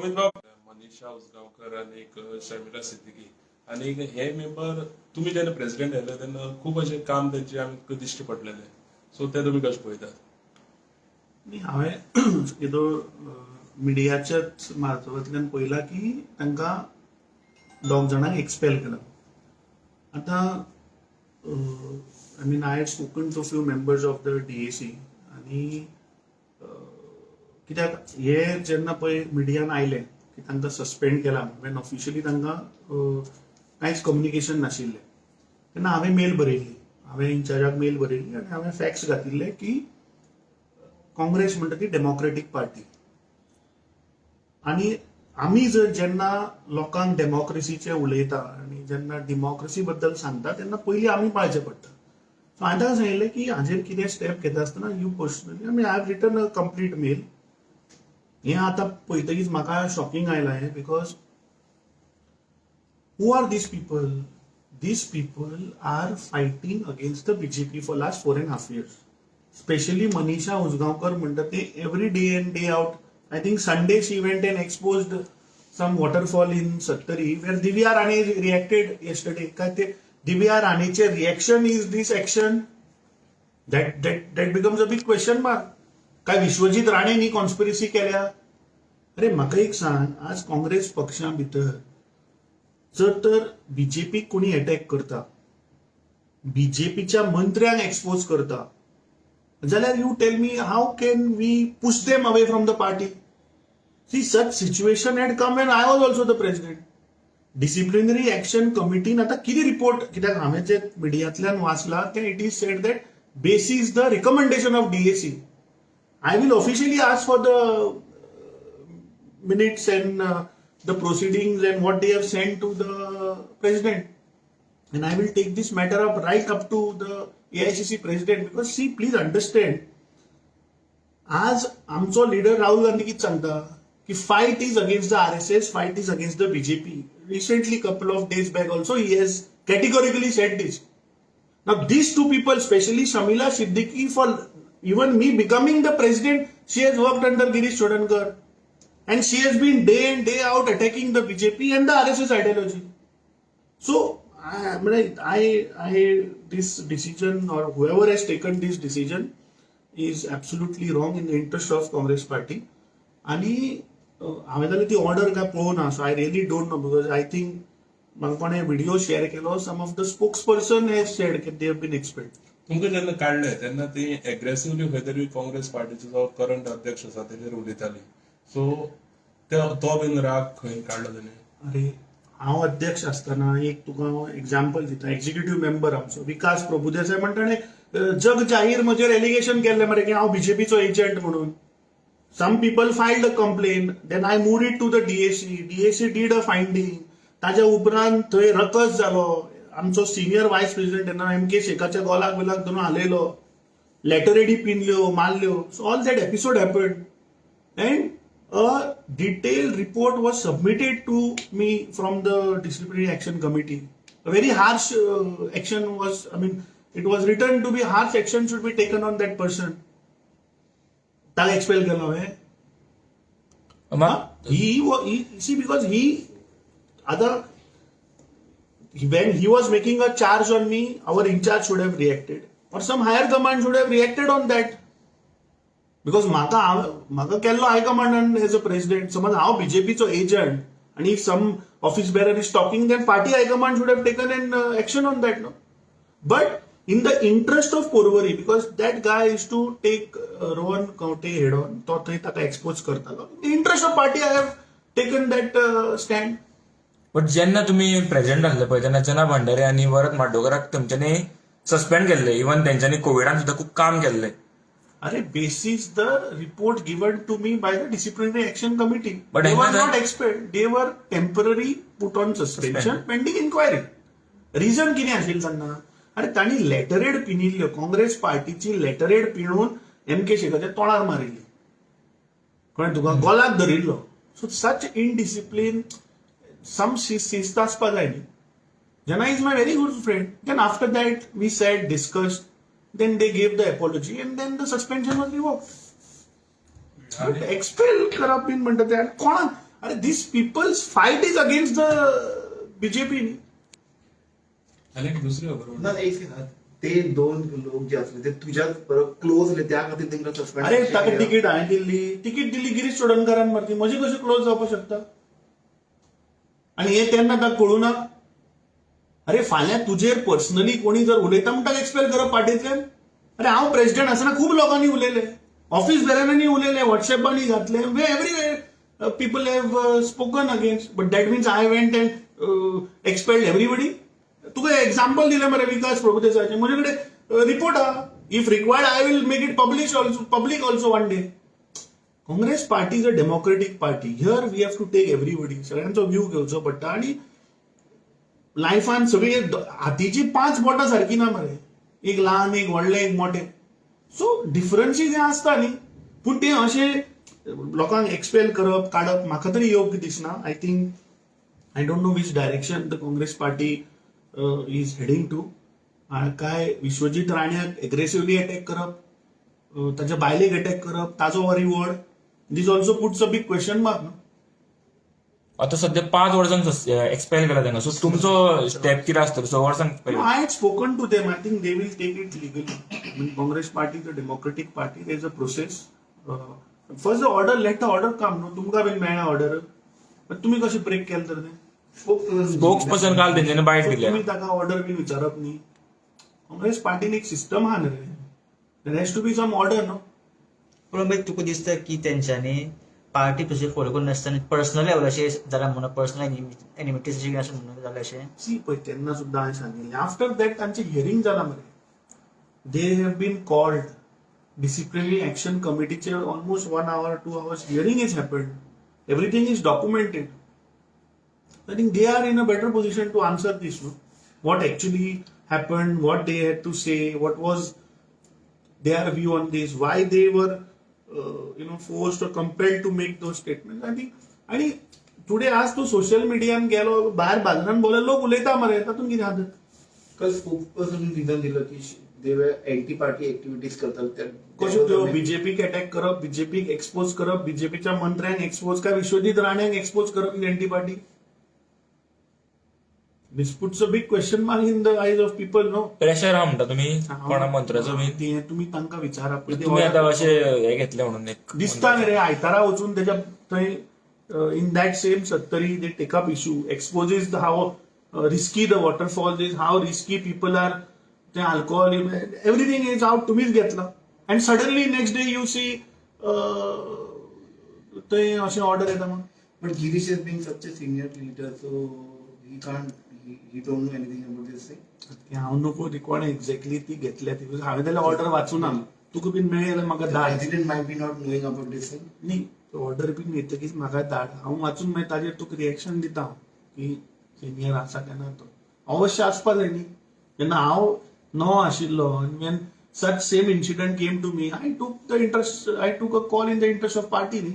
अमित बाब, मनीषा उसगांवकर आनी शर्मिला सिद्दीकी आनी हे मेंबर, तुमी जेन्ना प्रेसिडेंट जाले तेन्ना खूब अशें काम तेंचे आमकां दिश्टी पडलेले. सो ते तुमी कशें पळयतात? न्ही, हांवें येदो मिडियाच्याच मार्फतांतल्यान पळयलां की तांकां दोग जाणांक एक्सपेल केला. आतां, I mean, I had spoken to few members of the DAC आनी कित्याक हे जेन्ना पळय मिडियान आयले की तांकां सस्पेंड केला, when officially तांकां कांयच कम्युनिकेशन नाशिल्लें, तेन्ना हांवें मेल बरयल्ली. हांवें इन्चार्जाक मेल बरयल्ली आनी हांवें फॅक्ट्स घातिल्ले की काँग्रेस म्हणटा ती डेमोक्रेटीक पार्टी आनी आमी जर जेन्ना लोकांक डेमोक्रेसीचे उलयता आनी जेन्ना डेमोक्रेसी बद्दल सांगता, तेन्ना पयलीं आमी पाळचें पडटा. सो हांवें ताका सांगिल्लें की हाजेर कितें स्टेप घेता आसतना you personally, I mean, I have written a complete mail. हें आतां पळयतकीच म्हाका शॉकिंग आयलां हें, because who are these people? These people are fighting against the BJP for last 4.5 years. Specially Manisha Usgaonkar म्हणटा ते every day and day out. I think Sunday she went and exposed some waterfall in Sattari, where Divya Rane reacted yesterday. काय ते Divya राणेचे reaction is this action? That becomes a big question mark. काय Vishwajit राणेंनी conspiracy केल्या? अरे, म्हाका एक सांग, आज काँग्रेस पक्षा भितर जर तर बीजेपीक कोणी अटॅक करता, बीजेपीच्या मंत्र्यांक एक्सपोज करता जाल्यार, you tell me, how can we push them away from the party? See, such situation had come when I was also the president. Disciplinary action कमिटीन आतां कितें रिपोर्ट, कित्याक हांवें जे मिडियांतल्यान वाचलां तें, it is said that basis the recommendation of DAC. I will officially ask for the minutes and the proceedings and what they have sent to the president. And I will take this matter up right up to the AICC president because, see, please understand, आज आमचो leader Rahul Gandhi कितें सांगता की fight is against the RSS, fight is against the BJP. Recently, couple of days back also, he has categorically said this. Now, these two people, especially Shamila Siddiqui, for even me becoming the president, she has worked under Girish Chodankar. And she has been day in, day out attacking the BJP and the RSS ideology. So, I mean, this decision or whoever has taken this decision is absolutely wrong in the interest of Congress party. आणि हांवें जाल्यार ती order काय पळोवना, so I really don't know, because I think म्हाका कोणें video share केलो, some of the spokesperson has said की they have been expelled. तुमकां जेन्ना काडले तेन्ना ती एग्रेसिवली खंय तरी काँग्रेस पार्टीचो जो करंट अध्यक्ष आसा तेजेर उलयताली. सो तो बीन राग खंय काडलो तेणी? अरे, हांव अध्यक्ष आसतना एक तुका हांव एग्जाम्पल दिता. एक्झिक्युटीव मेंबर आमचो विकास प्रभुदेसाय म्हणटा, ताणें जग जाहीर म्हजेर एलिगेशन केल्लें मरे की हांव बीजेपीचो एजंट म्हणून. Some people filed a complaint, then I moved it to the DAC. DAC did a finding. ताच्या उपरांत थंय रकस जालो. आमचो सिनियर वायस प्रेसिडेंट तेन्ना एम के शेखाच्या गोलाक बिलाक धरून हालयलो, लेटरेडी पिनल्यो, मारल्यो. So all that episode happened and a detailed report was submitted to me from the disciplinary action committee. A very harsh action was, I mean, it was written to be harsh action should be taken on that person. ताका expel केलो हांवें? मात He, see, because he other when he was making a charge on me, our in charge should have reacted or some higher command should have reacted on that, because म्हाका म्हाका केल्लो हायकमांडान as a president. समज हांव बीजेपीचो agent आणि if some office bearer is talking, then party high command should have taken an action on that, no? But in the interest of Porvorim, because that guy used to take Rohan Khaunte head on, तो थंय ताका expose करतालो, in interest of party I have taken that stand. But जेन्ना तुमी president आसले पळय, तेन्ना जना भांडारी आनी वरद माड्डोकराक तुमच्यांनी सस्पेंड केल्ले. इवन तेंच्यांनी कोविडान सुद्दां खूब काम केल्लें. अरे, basis the report given to me by the disciplinary action committee, But they were not expelled, they were temporary put on suspension pending inquiry. Reason कितें आशिल्लें तेन्ना? अरे, तांणी लेटरहेड पिनिल्ल्यो, काँग्रेस पार्टीची लेटरहेड पिणून एम के शेखाच्या तोंडार मारिल्ली. कळ्ळें तुका? गोलाक धरिल्लो. सो सच इनडिसिप्लीन, सम शिस्त आसपा जाय न्ही. Jana is my very good friend. Then after that we sat, discussed, then they gave the apology and then the suspension was revoked. But expel करप बीन म्हणटा ते आनी कोणाक अरे, this people's fight is against the BJP न्ही. आनी एक दुसरी खबर ना, एक सेकंड. ते दोन लोक जे असले ते तुझ्याच बरोबर क्लोज आसले, त्या खातीर तांकां सस्पेंड? अरे, ताका तिकीट हांवें दिल्ली. तिकीट दिल्ली गिरीश चोडणकारान मरती. म्हजे कशें क्लोज जावपाक शकता? आनी हे तेन्ना ताका कळूं ना? अरे, फाल्यां तुजेर पर्सनली कोणी जर उलयता म्हणटा, एक्सपेल करप पार्टींतल्यान? अरे, हांव प्रेसिडेंट आसतना खूब लोकांनी उलयले, ऑफिस बेरांनी उलयले, वॉट्सॅपांनी घातले, way everywhere people have spoken against, but that means I went and expelled everybody? तुका एक्झाम्पल दिलें मरे विकास प्रभुदेसायाचें. म्हजे कडेन रिपोर्ट आहा. If required, I will make it publish also, public also one day. Congress party is a democratic party. Here we have to take everybody, सगळ्यांचो view घेवचो पडटा. आणि लायफान सगळी हातीची पांच बोटां सारकी ना मरे, एक ल्हान, एक व्हडलें, एक मोठें. सो डिफरन्सीस हे आसता न्ही, पूण ते अशें लोकांक एक्सपेल करप, काडप म्हाका तरी योग्य दिसना. I think, I don't know which direction the Congress party is heading to. काय विश्वजीत राण्याक एग्रेसिवली अटॅक करप, ताच्या बायलेक अटॅक करप, ताजो reward, this also puts a big question mark न्हू. आता सध्या 5 वर्सांक एक्सपेल केला तांकां, सो तुमचो स्टेप कितें आसतलो 6 वर्सांक No, पयलीं? I had spoken to them. I think they will take it legally. I mean, Congress party is a democratic party. There is a process. First, the order, let the order come. No, तुमकां बीन मेळ्ळा order, पण तुमी कशें break केलें तर तें? Spokes person काल तेंच्यांनी बायट दिल्या. तुमी ताका ऑर्डर बीन विचारप न्ही. काँग्रेस पार्टीन एक सिस्टम आहा न्ही रे. There has to be some order, no? पूण मागीर तुका दिसता की तेंच्यांनी पार्टी तशी फॉलो करून नासतना पर्सनल लेवल अशें जालां म्हणून, पर्सनल एनिमिटीज अशें कितें आसा म्हणून जालें अशें? सी, पळय, तेन्ना सुद्दां हांवें सांगिल्लें, आफ्टर that तांचें हियरींग जालां मरे. They have been called. Disciplinary action कमिटीचे almost one hour, 2 hours hearing is happened. Everything is documented. I think they are in a better position to answer this, no, what actually happened, what they had to say, what was their view on this, why they were forced or compelled to make those statements. I think आणि today आज तूं social मिडियान गेलो, भायर बाजारान भोंवले, लोक उलयता मरे. तातूंत कितें आहा तर? काल स्पोक्स पर्सन रिझन दिलं की they were anti party activities करतात त्या. कश्यो त्यो? बीजेपीक अटॅक करप, बीजेपीक एक्सपोज करप, बीजेपीच्या मंत्र्यांक एक्सपोज, काय विश्वजीत राण्यांक एक्सपोज करप anti party? This puts a big question mark in the eyes of people, no? Pressure आहा म्हणटा तुमी कोणा मंत्र्याचो बीन? ते तुमी तांकां विचारा. तुमी आतां अशें हे घेतले म्हणून एक दिसता न्ही रे, आयतारा वचून त्याच्या थंय in that same Sattari they take up issue, exposes how risky the waterfall is, how risky people are, ते अल्कोहोल, एव्हरीथिंग is out. तुमीच घेतला and suddenly next day you see थंय अशें ऑर्डर येता म्हणून. But Girish is being such a senior leader, so he can't, he don't know anything about this thing. ती हांव नको ती कोणें एक्झॅक्टली ती घेतल्या ती, हांवें जाल्यार ऑर्डर वाचूना. तुका बीन मेळ्ळी जाल्यार म्हाका The धाड. president might be not knowing about this thing. न्ही, ऑर्डर बीन येतकीच म्हाका धाड. हांव वाचून मागीर ताजेर तुका रिएक्शन दिता हांव की सिनियर आसा काय ना तो. अवश्य आसपा जाय न्ही. जेन्ना हांव नवो आशिल्लो, when such same incident came to me, I took the interest, I took a call in the interest of party न्ही.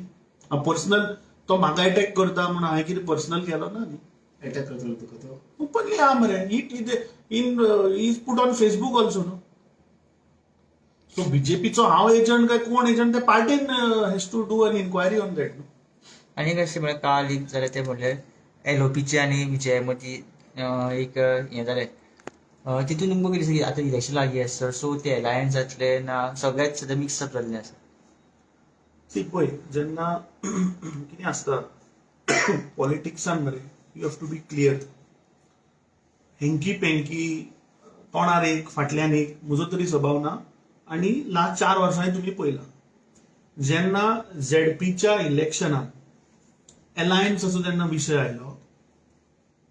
पर्सनल तो म्हाका अटॅक करता म्हणून हांवें कितें पर्सनल केलो ना न्ही. अटॅक करतलो तुका तो? ओपनली आहा मरे. It in is put on Facebook also, no? So बीजेपीचो हांव एजंट काय कोण एजंट, ते पार्टीन has to do an inquiry on that, no? आनी कशें म्हळ्यार काल एक जालें तें म्हणल्यार एलओपीचे आनी विजया मदीं एक हें जालें. तितून तुमकां कितें दिसता की आतां इलेक्शन लागीं आसा, सो ते एलायन्स जातले ना सगळेच सद्या मिक्स अप जाल्लें आसा? सी, पळय, जेन्ना कितें आसता पॉलिटिक्सान मरे, you have to be clear. Hanky panky, तोंडार एक फाटल्यान एक, म्हजो तरी स्वभाव ना. आनी लास्ट 4 वर्सांनी तुमी पळयलां, जेन्ना झेडपीच्या इलेक्शनाक एलायन्साचो जेन्ना विशय आयलो,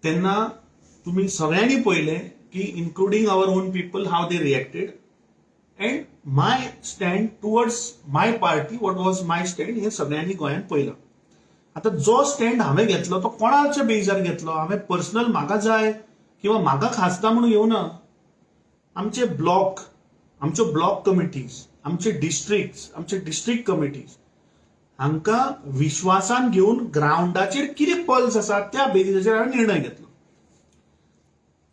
तेन्ना तुमी सगळ्यांनी पळयलें की including our own people, how they reacted, and my stand towards my party, what was my stand, हे सगळ्यांनी गोंयांत पळयलां. आतां जो स्टँड हांवें घेतलो तो कोणाच्या बेजार घेतलो? हांवें पर्सनल म्हाका जाय किंवा म्हाका खासता म्हणून घेवना. आमचे ब्लॉक, आमच्यो ब्लॉक कमिटीज, आमचे डिस्ट्रिक्ट, आमचे डिस्ट्रिक्ट कमिटीज हांकां विश्वासान घेवन ग्रावंडाचेर कितें पल्स आसा त्या बेजीसाचेर हांवें निर्णय घेतलो.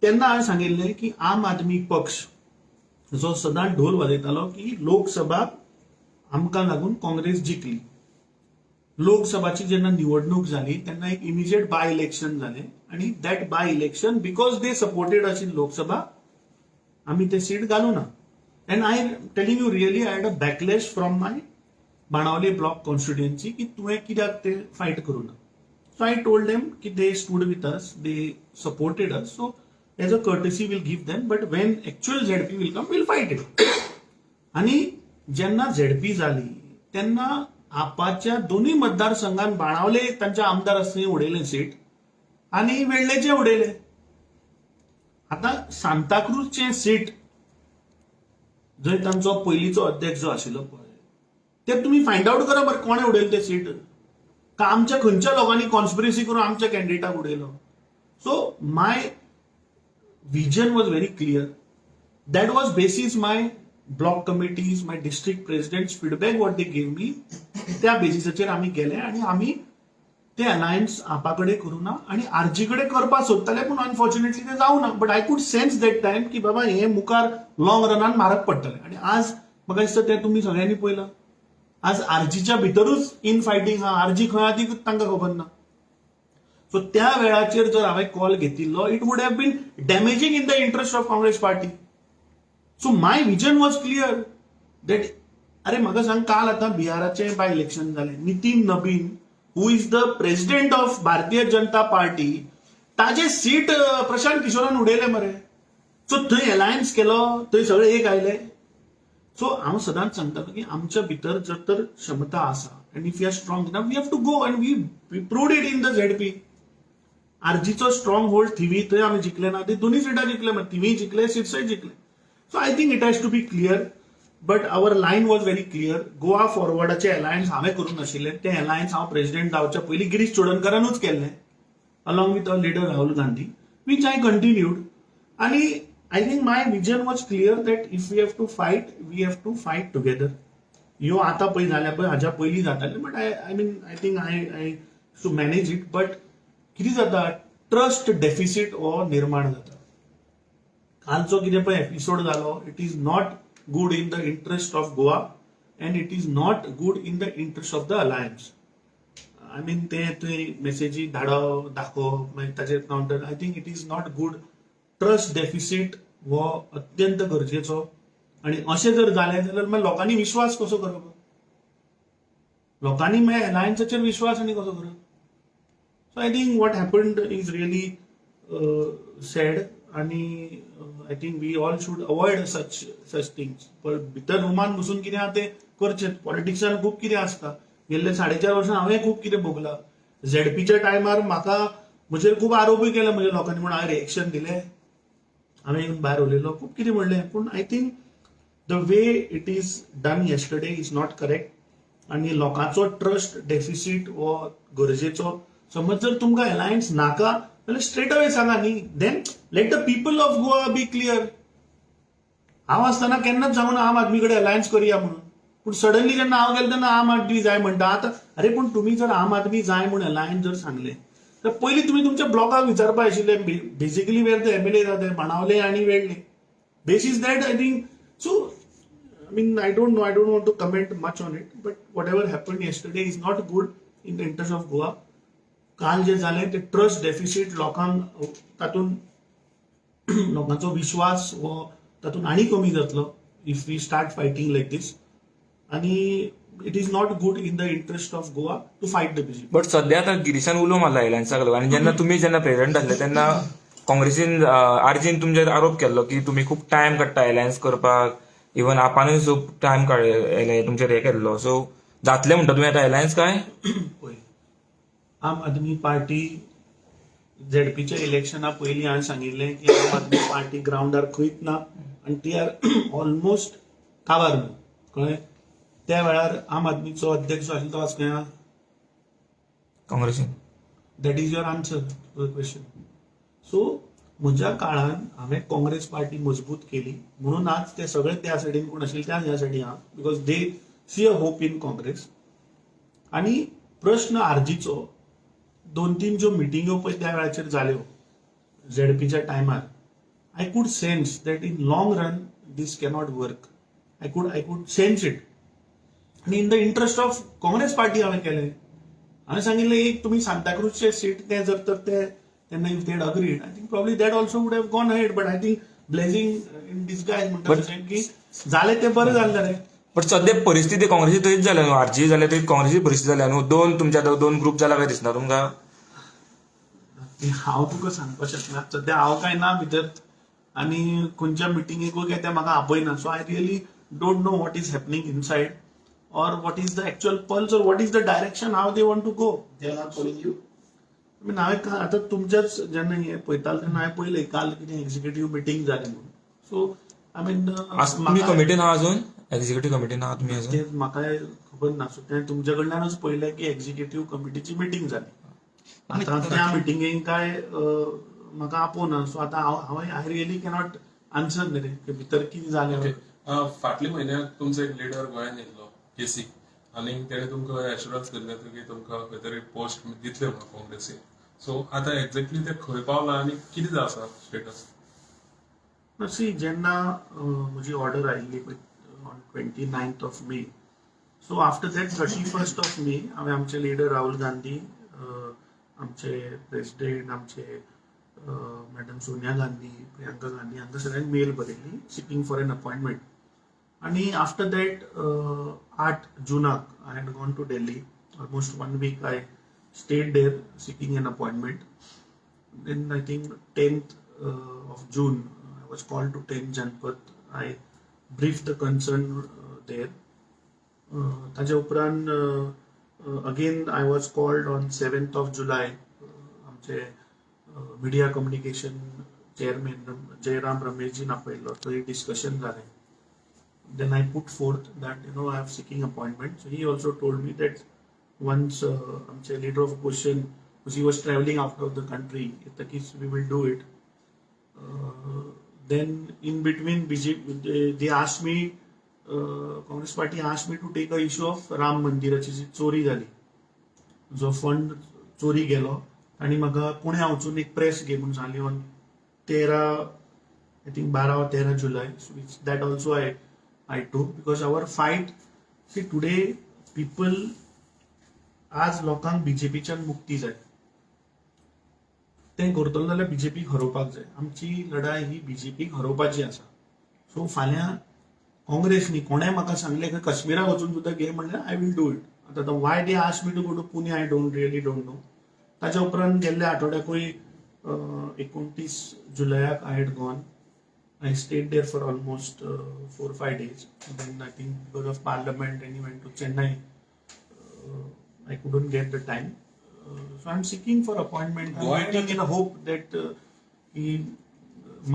तेन्ना हांवें सांगिल्लें की आम आदमी पक्ष जो सदांच ढोल वाजयतालो की लोकसभा आमकां लागून काँग्रेस जिखली. लोकसभाची जेन्ना निवडणूक जाली तेन्ना एक इमिजिएट बाय इलेक्शन जालें आनी that by election, because they supported us in Lok Sabha, आमी ते सीट घालू ना. And I telling you really, I had a backlash from my Benaulim block constituency की तुवें कित्याक ते फायट करूं ना. सो I told them की they stood with us, they supported us, so as a courtesy we'll give them, but when actual ZP will come, we'll fight it. आणि जेन्ना ZP जाली तेन्ना आपाच्या दोनूय मतदारसंघात बाणावले तांचे आमदार आसतना उडयले सीट आनी वेर्लेचे उडयले. आतां सांताक्रूजचें सीट जंय तांचो पयलींचो अध्यक्ष जो आशिल्लो पळय, ते तुमी फायंड आवट करा बरें, कोणें उडयलें तें सीट, का आमच्या खंयच्या लोकांनी कॉन्स्पिरसी करून आमच्या कॅन्डिडेटाक उडयलो. So my vision was very clear. That was basis my block committees, my district presidents' feedback, what they gave me. त्या बेसिसाचेर आमी गेले आनी आमी ते अलायन्स आपा कडेन करूं ना आनी आरजी कडेन करपाक सोदताले, पूण अनफॉर्च्युनेटली ते जावं ना. But I could sense that time की बाबा, हे मुखार लॉंग रनान म्हारग पडटलें. आनी आज म्हाका दिसता तें तुमी सगळ्यांनी पळयलां, आज आरजीच्या भितरूच इन फायटींग आहा. आरजी खंय आहा ती तांकां खबर ना. सो त्या वेळाचेर जर हांवें कॉल घेतिल्लो, it would have been damaging in the interest of Congress party. So my vision was clear that, अरे म्हाका सांग, काल आतां बिहाराचें बाय इलेक्शन जालें. नितीन नबीन, who is the president of Bharatiya Janata Party, ताजे सीट प्रशांत किशोरान उडयले मरे. सो थंय अलायन्स केलो, थंय सगळे एक आयले. सो हांव सदांच सांगतालो की आमच्या भितर जर तर क्षमता आसा and if you are strong enough, we have to go, and we proved it in the ZP. आरजीचो strong hold थिवी, थंय आमी जिखले ना, ते दोन्ही सिटां जिखले मरे. थिवी जिखले, सिरसय जिखले. So I think it has to be clear, but our line was very clear. Goa फॉरवर्डाचे alliance हांवें करूंक नाशिल्लें. तें अलायन्स हांव प्रेसिडेंट जावच्या पयलीं गिरीश चोडणकारानूच केल्लें along with our leader Rahul Gandhi, which I continued. आणि I think my vision was clear that if we have to fight, we have to fight together. ह्यो आतां पळय जाल्या पळय, हाज्या पयलीं जाताले, but I mean, I think I to manage it. But कितें जाता, ट्रस्ट डेफिसीट हो निर्माण जाता. कालचो कितें पळय एपिसोड जालो, it is not good in the interest of Goa and it is not good in the interest of the alliance. I mean, ते तुवें मेसेजी धाडप, दाखोवप, मागीर ताचेर counter, I think it is not good. Trust deficit हो अत्यंत गरजेचो आनी अशें जर जालें जाल्यार मागीर लोकांनी विश्वास कसो करप? लोकांनी मागीर अलायन्साचेर विश्वास आनी कसो करप? So I think what happened is really sad आनी I think we all should avoid such things. पण भितर रुमान बसून कितें आहा तें करचें. पॉलिटिक्सान खूब कितें आसता. गेल्ले 4.5 वर्सां हांवें खूब कितें भोगलां. झेडपीच्या टायमार म्हाका म्हजेर खूब आरोपूय केले म्हज्या लोकांनी म्हूण हांवें रिएक्शन दिलें, हांवें येवन भायर उलयलो, खूब कितें म्हणलें. पूण I think the way it is done yesterday is not correct आनी लोकांचो ट्रस्ट डेफिसीट हो गरजेचो. समज जर तुमकां अलायन्स नाका जाल्यार स्ट्रेट अवे सांगा न्ही, then let the people of Goa be clear. हांव आसतना केन्नाच सांगूना आम आदमी कडेन अलायन्स करुया म्हणून, पूण सडनली जेन्ना हांव गेलो तेन्ना आम आदमी जाय म्हणटा. आतां अरे, पूण तुमी जर आम आदमी जाय म्हूण अलायन्स जर सांगलें तर पयलीं तुमी तुमच्या ब्लॉकाक विचारपा आशिल्लें, basically where the MLA जाते, बाणावले आनी वेर्ले. Basis that, I think so. I mean, I don't know. I don't want to comment much on it. But whatever happened yesterday is not good in the interest of Goa. काल जे जालें ते trust deficit, लोकांक तातूंत लोकांचो विश्वास हो तातूंत आनी कमी जातलो if we start fighting like this. आनी it is not good in the interest of Goa to fight the BJP. But सध्या आतां गिरीशान उलो मारला अलायन्साक लागून आनी जेन्ना तुमी जेन्ना प्रेसिडेंट आसले तेन्ना काँग्रेसीन, आरजीन तुमचेर आरोप केल्लो की तुमी खूब टायम काडटा अलायन्स करपाक, इवन आपानूय खूब टायम काड तुमचेर हे केल्लो. सो जातले म्हणटा तुमी आतां अलायन्स काय? पळय, आम आदमी पार्टी झेडपीच्या इलेक्शना पयलीं हांवें सांगिल्लें की आम आदमी पार्टी ग्रावंडार खंयच ना आनी ती आर ऑलमोस्ट काबार न्हू, कळ्ळें? त्या वेळार आम आदमीचो अध्यक्ष आशिल्लो तो आज खंय आहा? काँग्रेसीन. That is your answer to the question. So म्हज्या काळान हांवें काँग्रेस पार्टी मजबूत केली म्हणून आज ते सगळे त्या सायडीन कोण आशिल्ले त्या ह्या सायडीन आहा, because they see a hope in Congress. आनी प्रश्न आरजीचो, दोन तीन ज्यो मिटिंग्यो पळय त्या वेळाचेर जाल्यो झेडपीच्या टायमार, I could sense that in long run these cannot work. I could sense it. आनी in the interest of Congress party हांवें केलें. हांवें सांगिल्लें एक तुमी सांताक्रूजचे सीट तें जर तर ते तेन्ना if they agreed, I think probably that also would have gone ahead, but I think blessing in disguise म्हणटा तशें की जालें तें बरें जालें रे. बट सध्या परिस्थिती काँग्रेसी थंयच जाल्या न्हू, आरजी जाल्या थंय काँग्रेसी परिस्थिती जाल्या न्हू. दोन तुमच्या आतां दोन ग्रुप जाला काय दिसना तुमकां? तें हांव तुका सांगपाक शकना. सद्या हांव काय ना भितर आनी खंयच्या मिटिंगेकूय काय ते म्हाका आपयना, so I really don't know what is happening inside or what is the actual pulse or what is the direction, how they want to go. They are not calling you? I mean, हांवें आतां तुमच्याच जेन्ना हें पळयतालें तेन्ना हांवें पळयलें काल कितें एक्झिक्युटीव मिटींग जाली म्हणून. सो I mean तुमी कमिटीन आहा अजून? एक्झिक्युटीव कमिटीन आहा तुमी अजून? तें म्हाका खबर ना. सो तें तुमच्या कडल्यानूच पळयलें की एक्झिक्युटीव कमिटीची मिटींग जाली. आतां त्या मिटिंगेक काय म्हाका आपोवना. सो आतां हांव I really cannot answer न्ही रे की भितर कितें जालें. ओके, फाटल्या म्हयन्याक तुमचो एक लिडर गोंयांत येयल्लो केसी आनी तेणे तुमकां एश्युरन्स दिल्लें की तुमकां खंय तरी पोस्ट दितले म्हणून काँग्रेसीन. सो आतां एक्झॅक्टली ते खंय पावला आनी कितें आसा स्टेटस? सी, जेन्ना म्हजी ऑर्डर आयिल्ली on 29th of May, so after that 31st of May हांवें आमचे लिडर राहुल गांधी, आमचे प्रेसिडेंट, आमचे मॅडम सोनिया गांधी, प्रियांका गांधी हांकां सगळ्यांक मेल बरयली सिकींग फॉर एन अपॉयंटमेंट. आनी after that 8 जुनाक I had gone to Delhi. Almost one week I stayed there seeking an appointment. Then I think 10th of June, I was called to 10 Janpath. I briefed the concern there. ताच्या उपरांत again I was called on 7th of July. आमचे media communication chairman Jairam रमेशजीन आपयल्लो, थंय discussion जालें. Then I put forth that I am seeking appointment. So he also told me that once आमचे leader of opposition, because he was traveling out of the country, येतकीच we will do it. Then in between BJP, they asked me, Congress party asked me to take a issue of Ram मंदिराची जी चोरी जाली, जो fund चोरी गेलो, आनी म्हाका पुण्या वचून एक प्रेस घे म्हणून सांगली on 13, I think 12 or 13 July. So which that also I took because our fight, see, today people, आज लोकांक बीजेपीच्यान मुक्ती जाय. तें करतलो जाल्यार बीजेपीक हरोवपाक जाय. आमची लढाय ही बीजेपीक हरोवपाची आसा. सो फाल्यां काँग्रेस न्ही, कोणें म्हाका सांगलें की काश्मीराक वचून सुद्दां घे म्हणल्यार I will do it. आतां why they ask me to go to Pune, I don't really don't know. ताच्या उपरांत गेल्ल्या आठवड्याकूय 29 जुलयाक I had gone. I stayed there for almost 4 or 5 days. Then I think because of parliament and he went to Chennai, I couldn't get the time. So I'm seeking for appointment. I'm waiting in a hope that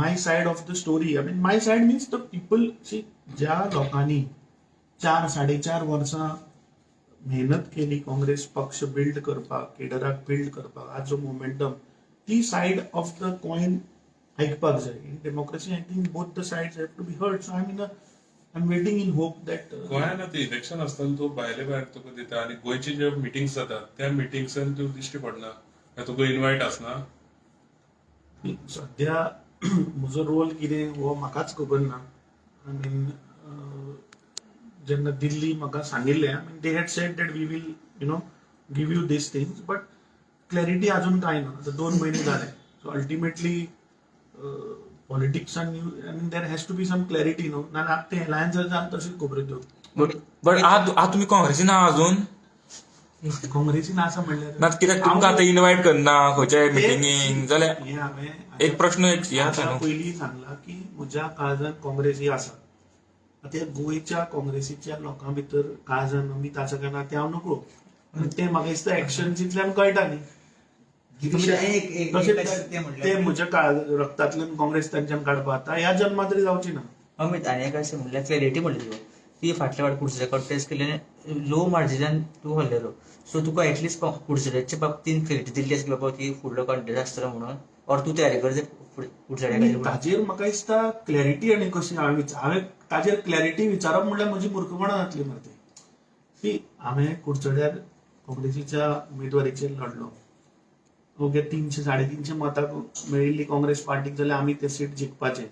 my side of the story. I mean, my side means the people. See, ज्या लोकांनी 4-4.5 वर्सां मेहनत केली काँग्रेस पक्ष build करपाक, केडराक build करपाक, आज जो मोमेंटम, ती सायड ऑफ the coin आयकपाक जाय. In democracy, I think both the sides have to be heard. So I am waiting in hope that गोंयांत आतां इलेक्शन आसतना तूं भायले भायर तुका दिता आनी गोंयची ज्यो मिटिंग्स जातात त्या मिटिंग्सान तूं दिश्टी पडना, काय तुका इन्वायट आसना? सध्या म्हजो रोल कितें हो म्हाकाच खबर ना. I mean, जेन्ना दिल्ली म्हाका सांगिल्लें, I mean, they had said that we will give you these things, but clarity अजून कांय ना. आतां 2 म्हयने जाले. सो अल्टिमेटली पॉलिटिक्सान, I mean, there has to be some clarity न्हू, नाल्यार ते अलायन्स जावन तशीच खबरो त्यो. बट आज तुमी काँग्रेसीन आहा अजून? काँग्रेसीन आसा म्हणल्यार? ना, कित्याक तुमकां आतां इन्वायट करना खंयच्याय मिटिंगेक जाल्यार हें हांवें एक प्रश्न एक हे आसा हाच्या न्हू. पयलीं सांगला की म्हज्या काळजान काँग्रेस ही आसा. आतां गोंयच्या काँग्रेसीच्या लोकां भितर काळजान अमीत आसा काय ना तें हांव नकळो, आनी तें म्हाका दिसता एक्शन्सींतल्यान कळटा न्ही. एक एक तशें एक ते म्हणल्यार ते म्हज्या काळ रक्तांतल्यान काँग्रेस तांच्यान काडपा आतां ह्या जन्मात तरी जावची ना. अमित, आनी एक अशें म्हणल्यार क्लॅरिटी म्हणली तुका ती फाटल्या फावट कुडचड्या कॉन्टेस्ट केल्ल्यान लो मार्जिनान तूं हरलेलो, सो तुका एटलिस्ट कुडचड्याच्या बाबतीन क्लॅरिटी दिल्ली आसा की बाबा की फुडलो कॉन्टेस्ट आसतलो म्हणून, ऑर तूं तयारी कर कुडचड्या खातीर म्हणून? ताजेर म्हाका दिसता क्लॅरिटी आनी कशी हांवें ताजेर क्लॅरिटी विचारप म्हणल्यार म्हजी मूर्खपणां जातली मरे ती. सी, हांवें कुडचड्यार काँग्रेसीच्या उमेदवारीचेर लढलो. ओके, 300-350 मतां मेळिल्ली काँग्रेस पार्टीक जाल्यार आमी ते सीट जिखपाचे.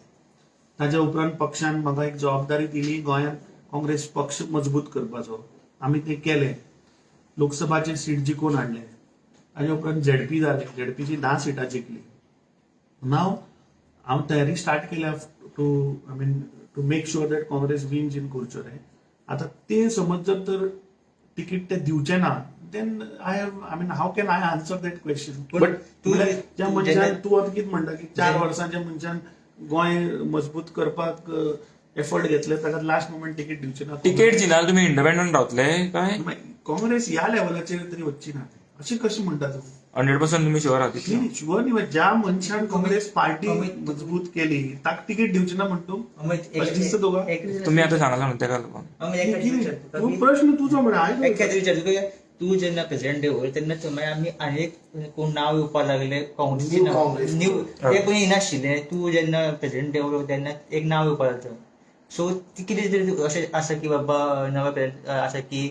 ताज्या उपरांत पक्षान म्हाका एक जबाबदारी दिली गोंयांत काँग्रेस पक्ष मजबूत करपाचो. आमी तें केलें. लोकसभाचे सीट जिखून हाडले. ताजे उपरांत झेडपी जाले, झेडपीची 10 सिटां जिखली. नाव हांव तयारी स्टार्ट केल्या to, I mean, to make sure that Congress wins in Curchorem. आतां ते समज जर तर तिकीट ते दिवचे ना, then I have, I mean, how can I answer that question? But तूं ज्या मनशान, तूं आतां कितें म्हणटा की 4 वर्सां ज्या मनशान गोंय मजबूत करपाक एफर्ट घेतले, ताका लास्ट मोमेंट तिकीट दिवचे ना? तिकेट दिना, तुम्ही इंडिपेंडंट रावतले काय? काँग्रेस ह्या लेवलाचेर तरी वचची ना, अशें कशें म्हणटा तूं? 100% तुम्ही शुअर आहात तितले? न्ही, शुअर न्ही. म्हणजे ज्या मनशान काँग्रेस पार्टी मजबूत केली ताका तिकीट दिवची ना म्हणटा तूं? अमित, अशें दिसता तुका? तुम्ही आता सांगला न्हू तेका लागून. अमित, एक कितें? विचारता. तूं प्रश्न तुजो म्हळ्यार. एक खातीर विचारता तुका, तूं जेन्ना प्रेसिडेंट देवय तेन्ना मागीर आमी आनी एक कोण नांव येवपाक लागले काँग्रेसीचे. New नांव Congress. New ते पण येनाशिल्ले. तूं जेन्ना प्रेसिडेंट देवलो तेन्ना एक नांव येवपाक लागलें. सो ती कितें तरी अशें आसा की बाबा नवे प्रेसिडेंट आसा की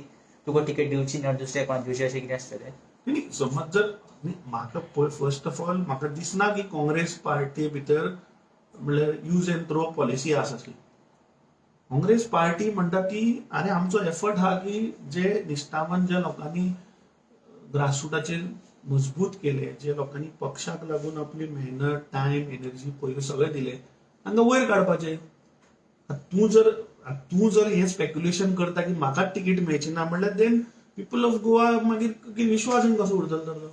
तुका तिकेट दिवची ना, दुसऱ्या कोणाक दिवची, अशें कितें आसतलें? न्ही, समज जर न्ही, म्हाका पळय, फर्स्ट ऑफ ऑल म्हाका दिसना की काँग्रेस पार्टी भितर म्हणल्यार यूज अँड थ्रो पॉलिसी आसा असली. काँग्रेस पार्टी म्हणटा ती आनी आमचो एफर्ट आहा की जे निश्ठावान, ज्या लोकांनी ग्रासरुटाचेर मजबूत केले, जे लोकांनी पक्षाक लागून आपली मेहनत, टायम, एनर्जी, पयशे सगळे दिले, तांकां वयर काडपाचे. आतां तूं जर हें स्पेक्युलेशन करता की म्हाकाच तिकीट मेळची ना म्हणल्यार, then people of Goa मागीर की विश्वासान कसो उरतलो तर तो?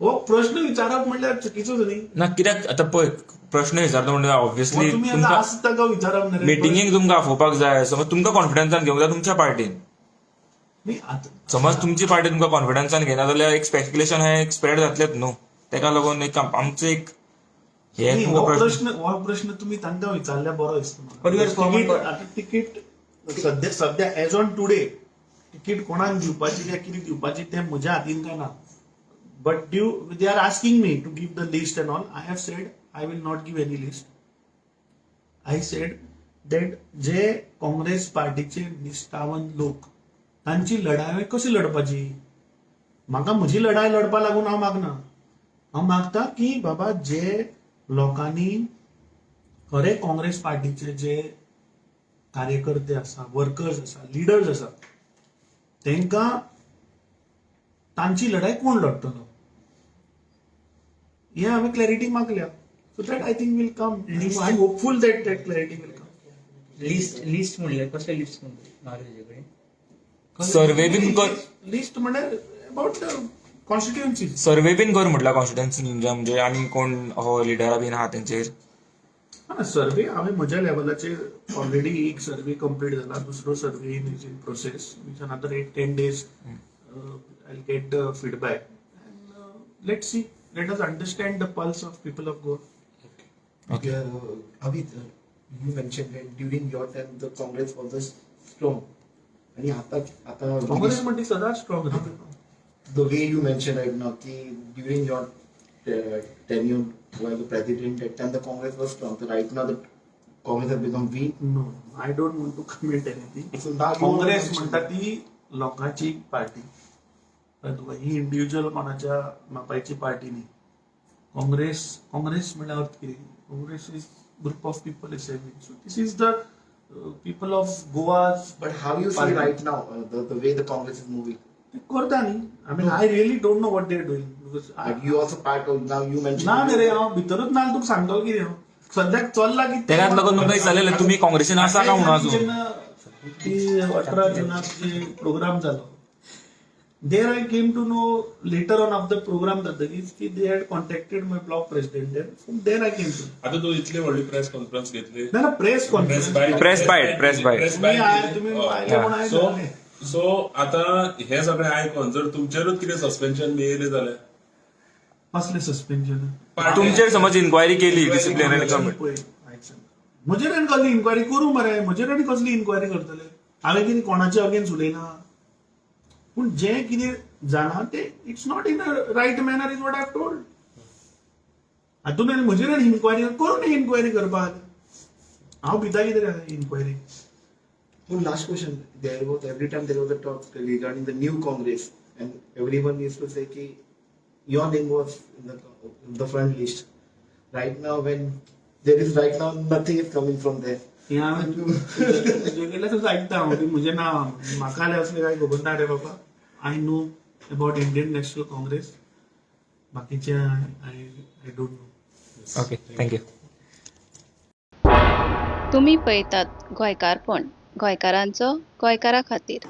हो प्रश्न विचारप म्हणल्यार चुकीचोच न्ही. ना, कित्याक आतां पळय, प्रश्न विचारता म्हणजे ऑब्वियसली मग तुमी आतां तुमकां आसा ताका विचारप न्ही रे. मिटिंगेक तुमकां आफोवपाक जाय. समज तुमकां कॉन्फिडन्सान घेवंक जाय तुमच्या पार्टीन. न्ही आतां समज तुमची पार्टी तुमकां कॉन्फिडन्सान घेना जाल्यार एक स्पेक्युलेशन हे एक स्प्रेड जातलेच न्हू. तेका लागून एक आमचो एक हे न्ही, तुमकां हो प्रश्न प्रश्न तुमी तांकां विचारल्यार बरो दिसता म्हाका. But you are forming- आतां तिकीट सद्या सद्या एज ऑन टुडे तिकीट कोणाक दिवपाची काय कितें दिवपाची तें म्हज्या हातीन काय ना, but due they are asking me to give the list and all, I have said I will not give any list. I said that जे काँग्रेस पार्टीचे निश्ठावंत लोक, तांची लढाय कशी लढपाची? म्हाका म्हजी लढाय लढपा लागून हांव मागना. हांव मागता की बाबा, जे लोकांनी खरे काँग्रेस पार्टीचे जे कार्यकर्ते आसा, वर्कर्स आसा, लिडर्स आसा, तांकां तांची लढाय कोण लढतलो हे हांवें क्लॅरिटी मागल्या. So that I think will come. I am hopeful that that clarity will come. List म्हणल्यार कसलें लिस्ट मागले तुजे कडेन? सर्वे बीन कर. लिस्ट म्हणल्यार अबाउट कॉन्स्टिट्युएन्सी. सर्वे बीन कर म्हटला कॉन्स्टिट्युएन्सी तुमच्या, म्हणजे आनी कोण हो लिडरा बीन आहा तेंचेर. हा, सर्वे हांवें म्हज्या लेवलाचेर ऑलरेडी एक सर्वे कंप्लीट जाला. दुसरो survey is in process, which another 8-10 days I get the feedback and let see, let us understand the pulse of people of Goa. Yeah, Amit, you mentioned that during your time the Congress was strong. आणि आता आता काँग्रेस म्हणटी सदांच strong. The way you mentioned right now की during your tenure while the president, that time the Congress was strong. So right now the Congress has become weak. No, I don't want to comment anything. So now you Congress mentioned- म्हणटा ती लोकांची party. कळ्ळें तुका? ही individual कोणाच्या बापायची party न्ही. काँग्रेस, काँग्रेस म्हणल्यार अर्थ कितें? Congress is group of people assembly. So this is the people of Goa's. But how you see Party. Right now the way the Congress is moving? करता न्ही. I mean, I really don't know what they are doing because But you also part of, now you mentioned. ना न्ही रे, हांव भितरूच ना. तुका सांगतलो कितें हांव? सद्याक चल्ला कितें? तेकाच लागून तुमकां विचारलेलें, तुमी काँग्रेसीन आसा काय म्हणून अजून? जेन्ना ती 18 जुनाक जे प्रोग्राम जालो, there I came to know later on of the program जातकीच की they had contacted my block president there. From there I came to आता तू इतली व्हडली प्रेस कॉन्फरन्स घेतली. ना, press conference. Press bite, press bite. तुम्ही आयले म्हणून हांवें सो सांगलें. सो आता हे सगळें आयकोन जर तुमचेरूच कितें सस्पेन्शन बी येयलें जाल्यार? कसलें सस्पेन्शन? तुमचेर समज इन्क्वायरी केली डिसिप्लिनरी कमिटी. पळय, आयक सांग. म्हजेर आनी कसली इन्क्वायरी करूं मरे? म्हजेर आनी कसली इन्क्वायरी करतले? हांवें कितें कोणाचे अगेन्स्ट उलयना? पूण जें कितें जाणा तें it's not in a right manner is what I told. हातून आनी म्हजेर आनी इन्क्वायरी करूं न्ही. इन्क्वायरी करपाक हांव भिता कितें रे inquiry? One last question. There was every time there was a talk regarding the new Congress, and everyone used to say ki your name was in the front list. Right now, when there is right now nothing is coming from there. हें हांवें तुजे कडल्यान आयकता हांव की म्हजें नांव. म्हाका जाल्यार असलें कांय खबर ना रे बाबा. I know. about Indian National Congress. बाकीचे I don't know. Okay, thank you. तुमी पळयतात गोंयकारपण, गोंयकारांचो गोंयकारा खातीर.